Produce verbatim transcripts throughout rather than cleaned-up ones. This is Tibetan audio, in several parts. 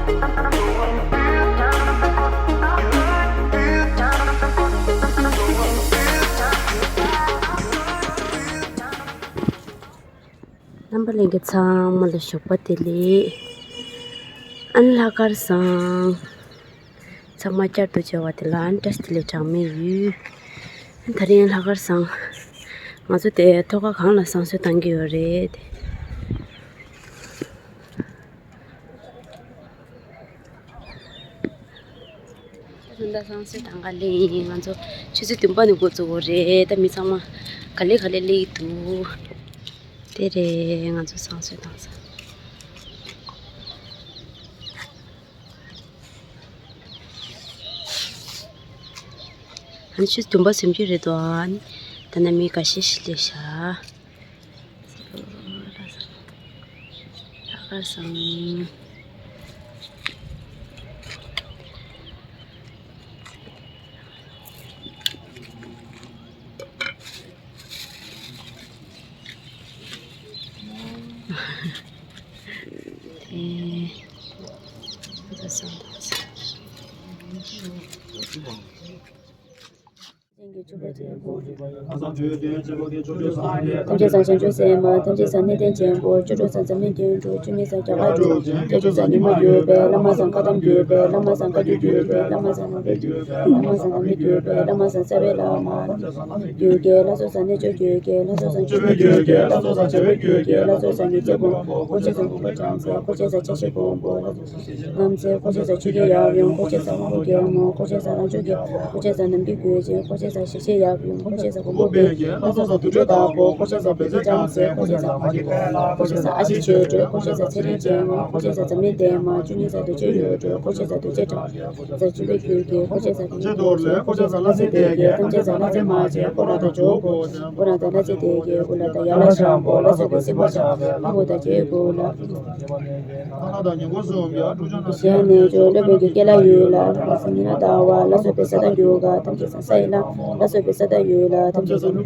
རྣམ་པ་ལྷན་རྒྱས་ཚང་མ་ལ་ཞོགས་པ་བདེ་ལེགས། ཨན་ལྷག་དཀར་བཟང་། ཚང་མ་བསྐྱར་དུ་མཇལ་བ་དེ་ལ་ཨན་བཀྲ་ཤིས་བདེ་ལེགས་གྲངས་མེད་ཡོད། ཨན་དེ་རིང་ལྷག་དཀར་བཟང་། ང་ཚོ་དེ་ཐོག་ཁ་གང་ལ་བསང་གསོལ་བཏང་གི་ཡོད་རེད། ད་ལྟ་བསང་གསོལ་བཏང་ག་སླེབས་ཡིན། ང་ཚོ་ཆུ་ཚོད་བདུན་པ་ནས་འགོ་བཙུགས་པ་རེད། ད་མི་ཚང་མ་ག་ལེ་ག་ལེ་སླེབས་འདུག་དེ་རེད་ང་ཚོ་བསང་གསོལ་བཏང་ས། ཨ་ནི་ཆུ་ཚོད་བདུན་པ་ཟིན་རྒྱུ་རེད་དོ། ཨ་ནི་ད་ནི་མི་འགའ་ཤས་ཤིག་སླེབས་ཤག་ལྷག་དཀར་བཟང་། དེ། ད་བཟང་། ཐམས་ཅད་བཟང་བྱང་ཆུབ་སེམས་དཔའ། ཐམས་ཅད་བཟང་གནས་བརྟན་ཅན་པོ། བཅུ་དྲུག་བཟང་འཛམ་གླིང་དོན་གྲུབ། བཅུ་གཉིས་བཟང་རྒྱ་གར་འབྲུག། བཅུ་གསུམ་བཟང་ཉི་མ་བརྒྱུད་པའི་བླ་མ་བཟང་བཀའ་གདམས་བརྒྱུད་པའི་བླ་མ་བཟང་བཀའ་བརྒྱུད་བརྒྱུད་པའི་བླ་མ་བཟང་ལམ་འབྲས་བརྒྱུད་པའི་བླ་མ་བཟང་ལམ་འབྲས་བརྒྱུད་པའི་བླ་མ་བཟང་རྩ་བའི་བླ་མ་བརྒྱུད་དགེ། ལྷ་ཚོགས་བཟང་རྣལ་འབྱོར་བརྒྱུད་དགེ། ལྷ་ཚོགས་བཟང་ཆོས་འཕེལ་བརྒྱུད་དགེ། ལྷ་ཚོགས་བཟང་ཆོས་འཕེལ་བརྒྱུད་དགེ། ལྷ་ཚོགས་བཟང་ཉི་ཚེ་ཀུན། འཁོར་བཅས་བཟང་ཀུན་པ་བྲམ་ཟེ། འཁོར་བཅས་བཟང་ཆ་ཤས་ཀུན་པོ། ལྷ་ཚོགས་རྣམ་ཚེ། འཁོར་བཅས་བཟང་ཆོས་རྒྱལ་ཡབ་ཡུམ། འཁོར་བཅས་བཟང་དབང་པོ་རྒྱལ་མོ། འཁོར་བཅས་བཟང་རང་བྱུང་རྒྱལ། འཁོར་བཅས་བཟང་ནམ་མཁའི་གོས་ཅན། འཁོར་བཅས་བཟང་ཞལ་བཞི་ཡབ་ཡུམ། འཁོར་བཅས་བཟང་མགོན་པོ་སྦས། ལྷ་ཚོགས་བཟང་དུར་ཁྲོད་བདག་པོ། འཁོར་བཅས་བཟང་བདུད་རྩི་བྲམ་ཟེ། འཁོར་བཅས་བཟང་མ་གི། འཁོར་བཅས་བཟང་ཨ་ཕྱི་ཆོས་སྒྲོན། འཁོར་བཅས་བཟང་ཚེ་རིང་ཅན་མ། འཁོར་བཅས་བཟང་འཛམ་གླིང་བདེ་མ། བཅུ་གཉིས་བཟང་འདུ་བྱེད་ཡུལ་སྒྲོན། འཁོར་བཅས་བཟང་འདུ་བྱེད་གྲགས། བཟང་བཅུ་པའི་རྒྱུད་ཀྱི། འཁོར་བཅས་བཟང་དེ་ཉིད་དུ་འཁོར། འཁོར་བཅས་བཟང་ལྷ་རྫས་སྡེ་བརྒྱད། ཐམས་ཅད་བཟང་ལྷ་རྫས་མ་བྱས། འཁོར་རང་དང་འཇོག་གོ། འཁོར་རང་དང་ལྷ་རྫས་སྡེ་བརྒྱད། འཁོར་ལྷ་དང་ཡ་ལྷ་ཤམ་པོ། ལྷ་ཚོགས་པའི་སྲིད་པ་ཤམ་པོ་དང་བཅས་དགུ་ལ། གཞན་ནས་འཇོག་སློབ་དཔོན་གྱི་སྐྱེས་ལྷ་ཡུལ་ལ། ལྷ་བཟང་ཉི་ལྷ་ཟླ་བ། ལྷ་ཚོགས་པའི་ས་དང་རྒྱུ་སྐར། ཐམས་ཅད་བཟང་ས་ཡི་ལྷ། ལྷ་ཚོགས་པའི་ས་དང་ཡུལ་ལ། ཐམས་ཅད་བཟང་།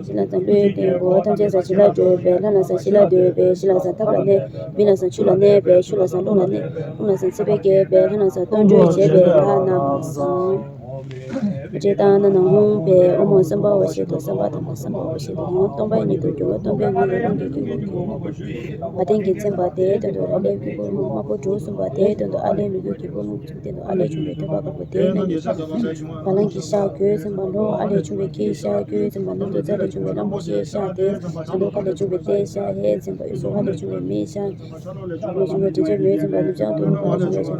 ཞི་ལྷ་བཟང་ཀླུའི་རྟེན་པོ། ཐམས་ཅད་བཟང་ཞི་ལྷ་བགྲོད་པའི། ལྷ་ལ་བཟང་ཞི་ལྷ་འདུས་པའི། ཞི་ལ་བཟང་ཐབས་ལ་གནས། མི་ལ་བཟང་ཆུ་ལ་གནས་པའི། ཆུ་ལ་བཟང་རླུང་ལ་གནས། རླུང་ལ་བཟང་ཚེ་འཕེལ་རྒྱས་པའི། ལྷ་ལ་བཟང་དོན་གྲུབ་བྱེད་པའི། ལྷ་རྣམས་བཟང་། ཅེས་དང་། རྣ་ནང་ཧཱུྃ་ཕཊ། ཨོཾ་སྭ་བྷཱ་ཝ་ཤེ་ཏོ། སྭ་བྷཱ་དང་པོ། སྭ་བྷཱ་ཝ་ཤེ་ཏོ་ཧཱུྃ། སྟོང་པ་ཉིད་དུ་གྱུར་པ། སྟོང་པའི་ངང་ལས་རླུང་གིས་བསྐྱོད་པའི་རྒྱུད། བ་དན་གྱིས་མཚན་པ། དེའི་སྟེང་དུ་ཨ་ལས་སྨུག་པོ། དམར་པོ་དྲུག་གསུངས་པ། དེའི་སྟེང་དུ་ཨ་ལས་ལུ་གུ་གི་སྤུ་རླུང་གི་སྟེང་དུ་ཨ་ལས་བྱུང་བའི་ཐོད་པ་དཀར་པོ། དེའི་ནང་གི་ཤ་བ་ལང་གི་ཤ་གོས་མཚན་པ། ལྷོ་ཨ་ལས་བྱུང་བའི་ཁྱི་ཤ་གོས་མཚན་པ། ནུབ་ཏུ་ཙ་ལས་བྱུང་བའི་གླང་པོ་ཆེའི་ཤ་སྟེ། བྱང་དུ་ཀ་ལས་བྱུང་བའི་རྟའི་ཤ་ཧས་མཚན་པ། གཡས་སུ་ཧ་ལས་བྱུང་བའི་མིའི་ཤ། ལས་བྱུང་བའི་དྲིན་ཅན་མོའི་མཚན་པ། ནུབ་བྱང་དུ་ཀ་ལས་བྱུང་བའི་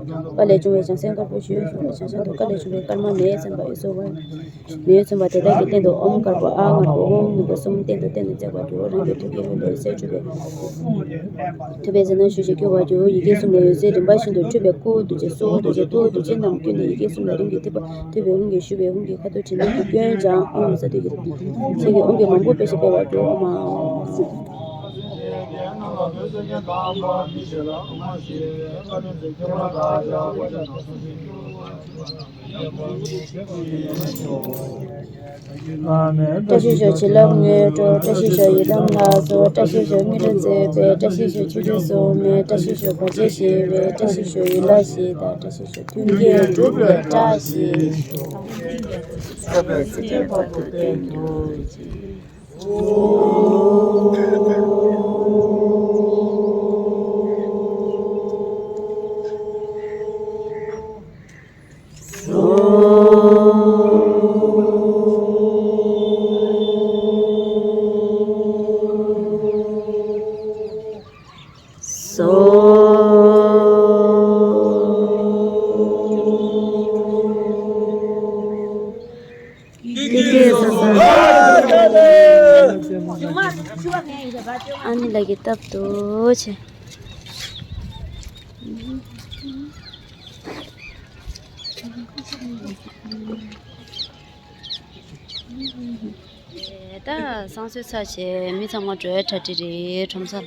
བྱང་སེམས། ཀ་ལས་བྱུང་བའི་བྱང་སེམས་དཀར་པོ་ཞུ། བྱང་བྱང་དུ་ཀ་ལས་བྱུང་བའི་སྐར་མ་མེའི་མཚན་པ། གཡས་སུ་ཧ། མེའི་མཚན་པ། དེ་དག་གི་སྟེང་དུ་ཨོཾ་དཀར་པོ་ཨཱཿ་དམར་པོ་ཧཱུྃ་སྨུག་པོ་གསུམ་སྟེང་དུ་སྟེང་དུ་བརྩེགས་པར་གྱུར། རང་གི་ཐུགས་ཀའི་འོད་ཟེར་འཕྲོས་པས། ཐུབ་པའི་ཟེར་སྣང་ཞུ་ཞིང་སྐྱོ་བར་གྱུར། ཡི་གེ་གསུམ་ལས་འོད་ཟེར་རིམ་པ་བཞིན་དུ་འཕྲོས་པས་སྐུ་རྡོ་རྗེ་གསུང་རྡོ་རྗེ་ཐུགས་རྡོ་རྗེ་རྣམས་ཀུན་ནས་ཡི་གེ་གསུམ་ལས་རིམ་གྱིས་ཐིམ་པ། ཐུབ་པའི་ཧཱུྃ་གིས་ཞུ་བའི་ཧཱུྃ་གི་ཁ་དོག་དྲི་མེད་ཀྱིས་བསྐྱོན་ཀྱང་། ཨོཾ་ས་ཏྭ་ཀྱི་ཚིག་གིས་ཨོཾ་གྱི་མང་པོ་སྤེལ་ཞིང་སྤེལ་བར་གྱུར། ཨོཾ་ཨཱཿཧཱུྃ། བཀྲ་ཤིས་ཤོག་བྱིན་རླབས་དངོས་གྲུབ། བཀྲ་ཤིས་ཤོག་བྱིན་རླབས་ལྷ་ཚོགས། བཀྲ་ཤིས་ཤོག་དངོས་གྲུབ་མཛད་པའི། བཀྲ་ཤིས་ཤོག་ཆོས་སྐྱོང་སྲུང་མའི། བཀྲ་ཤིས་ཤོག་བར་ཆད་ཞི་བའི། བཀྲ་ཤིས་ཤོག་ཡུལ་ལྷ་གཞི་བདག་བཀྲ་ཤིས་ཤོག་མཐུན་རྐྱེན་སྒྲུབ་པའི་བཀྲ་ཤིས་ཤོག་ཨ་ནི་ལགས་ཀྱི་སྟབས་བདེ་བོ་བྱས། ད་བསང་གསོལ་ཚར་བྱས་མི་ཚང་མ་འགྲོ་ཡ་གྲ་སྒྲིག་རེད་ཁྲོམ་སར།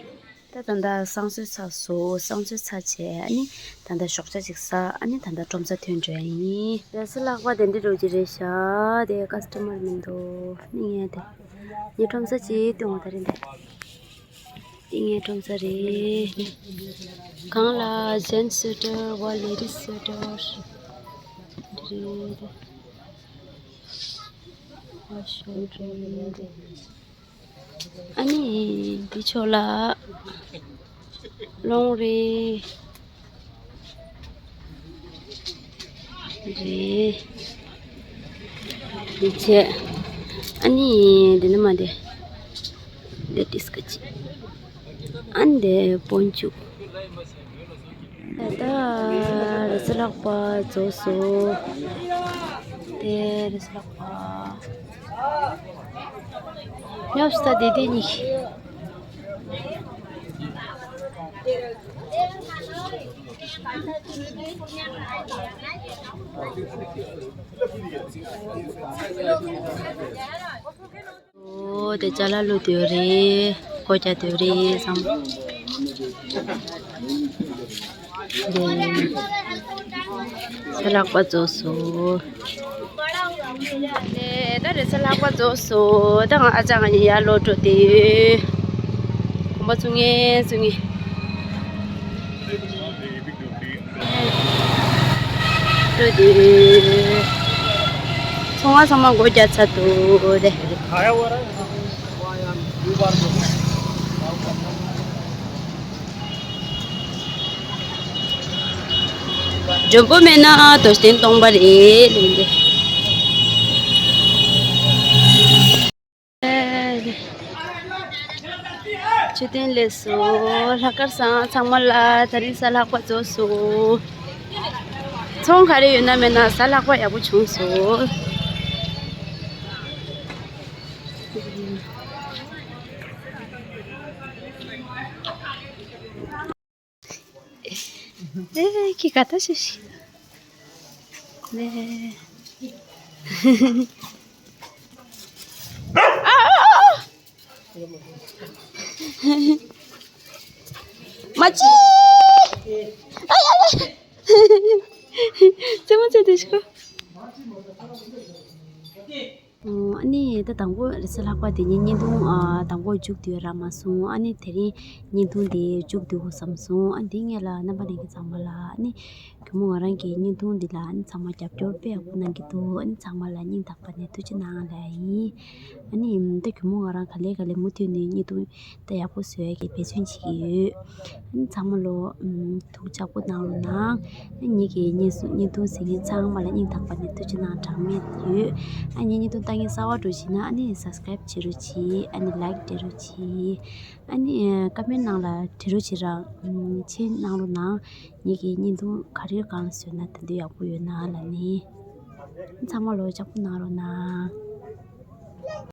ད་ད་ལྟ་བསང་གསོལ་ཚར་སོང་། བསང་གསོལ་ཚར་བྱས་ཨ་ནི་ད་ལྟ་ཞོགས་ཇ་ཅིག་ཟ། ཨ་ནི་ད་ལྟ་ཁྲོམ་སར་ཐོན་འགྲོ་ཡ་ཡིན། རེས་གཟའ་ལྷག་པ་དེ་འདྲ་འགྲོ་གི་རེད་ཤག་དེ་ཀ་སི་ཊ་མར་མི་འདུག་ཨ་ནི་ངས་དེ་ངས་ཁྲོམ་སར་ཅིག་སྟོན་བ་ད་རེད་འདི། ངའི་ཁྲོམ་ས་རེད། གང་ལ་ཇེན་སུ་ཝེ་ཊར་བ་ལེ་ཌིས་སུ་ཝེ་ཊར་རེད། ཨ་ནི་འདི་ཕྱོགས་ལ་ལོང་རེད། རེད། འདི་བྱས། ཨ་ནི་འདི་ནི་མ་འདི། འདི་ཏིས་ཀ་ཅི། ཨ་ནི་འདི་སྤོན་ཆུ། ད་རེས་གཟའ་ལྷག་པ་རྫོགས་སོང་། དེ་རེས་གཟའ་ལྷག་པ། ཉོབ་ས་དེ་དེ་གཉིས། ཨོ་དེ་ཅ་ལག་བླུག་དུས་རེད། སྒོ་རྒྱག་དུས་རེད་བསམ། དེ་གཟའ་ལྷག་པ་རྫོགས་སོང་། དེ་ད་རེས་གཟའ་ལྷག་པ་རྫོགས་སོང་། ད་ང་ཨ་ཅག་ང་གཉིས་ཡར་ལོག་འགྲོ་དུས། གོམ་པ་བཙུགས་ངེས་བཙུགས་ངེས། འགྲོ་དུས། ཚོང་ཁང་ཚང་མ་སྒོ་རྒྱག་ཚར་འདུག་དེ། མགྲོན་པོ་མེད་ན་དོ་ཤན་སྟོང་པ་རེད་ལེན་དེ། མཆོད་རྟེན་ལས་སོ། ལྷག་དཀར་བཟང་ཚང་མ་ལ་དེ་རིང་གཟའ་ལྷག་པ་རྫོགས་སོང་། ཚོང་ག་རེ་ཡོད་ན་མེད་ན་གཟའ་ལྷག་པ་ཡག་པོ་བྱུང་སོང་། ཨེ་ཁྱི་ག་ད་ཤི་ཤི། ལེ། མ་ཅི། ཨ་ཡ་ཡ། ཙེ་མོ་ཙེ་དེ་ཤི་གོ། ཨ་ནི་ད་དང་པོ་རེས་གཟའ་ལྷག་པ་དེ་ཉིན་བརྙན་ཐུང་ཨ་དང་པོ་མཇུག་བསྡུས་རག་མ་སོང་། ཨ་ནི་དེ་རིང་བརྙན་ཐུང་དེ་མཇུག་བསྡུ་དགོས་བསམ་སོང་། ཨ་འདི་སྔོན་ལ་རྣམ་པ་ལྷན་རྒྱས་ཚང་མ་ལ་ཨ་ནི་གུས་མོ་ང་རང་གི་བརྙན་ཐུང་འདི་ལ་ཨ་ནི་ཚང་མ་རྒྱབ་སྐྱོར་དཔེ་ཡག་པོ་གནང་གི་འདུག་ཨ་ནི་ཚང་མ་ལ་སྙིང་ཐག་པ་ནས་ཐུགས་རྗེ་གནང་ལབ་ཡིན། ཨ་ནི་ད་གུས་མོ་ང་རང་ག་ལེ་ག་ལེ་མུ་མཐུད་ནས་བརྙན་ཐུང་ད་ཡག་པོ་བཟོ་ཡ་གི་འབད་བརྩོན་བྱེད་ཀྱི་ཡོད། ཨ་ནི་ཚང་མ་ལོ་ཨམ་ཐུགས་ཅག་པོ་གནང་རོགས་གནང་། ཨ་ནི་ངེད་ཀྱི་བརྙན་སུ་བརྙན་ཐུང་གཟིགས་མཁན་ཚང་མ་ལ་སྙིང་ཐག་པ་ནས་ཐུགས་རྗེ་གནང་གྲངས་མེད་ཡོད། ཨ་ནི་བརྙན་ཐུང་ལྟ་མཁན་གསར་པ་འགྲོ་བྱེད་ན་ཨ་ནི་སབ་སི་ཀ་རེབ་བྱེད་རོགས་གྱིས། ཨ་ནི་ལའིཀ་སྤྲད་རོགས་གྱིས། ཨ་ནི་ཀ་མེན་ནང་ལ་བྲིས་རོགས་བྱེད་ར། ཨམ་མཆན་གནང་རོགས་གནང་། ངེད་ཀྱི་བརྙན་ཐུང་ག་རེའི་སྒང་ལ་བཟོས་ན་དེ་འདྲ་ཡག་པོ་ཡོད་ན་ལབ་ནི། ཚང་མ་ལོ་ཅག་པོ་གནང་རོགས་གནང་།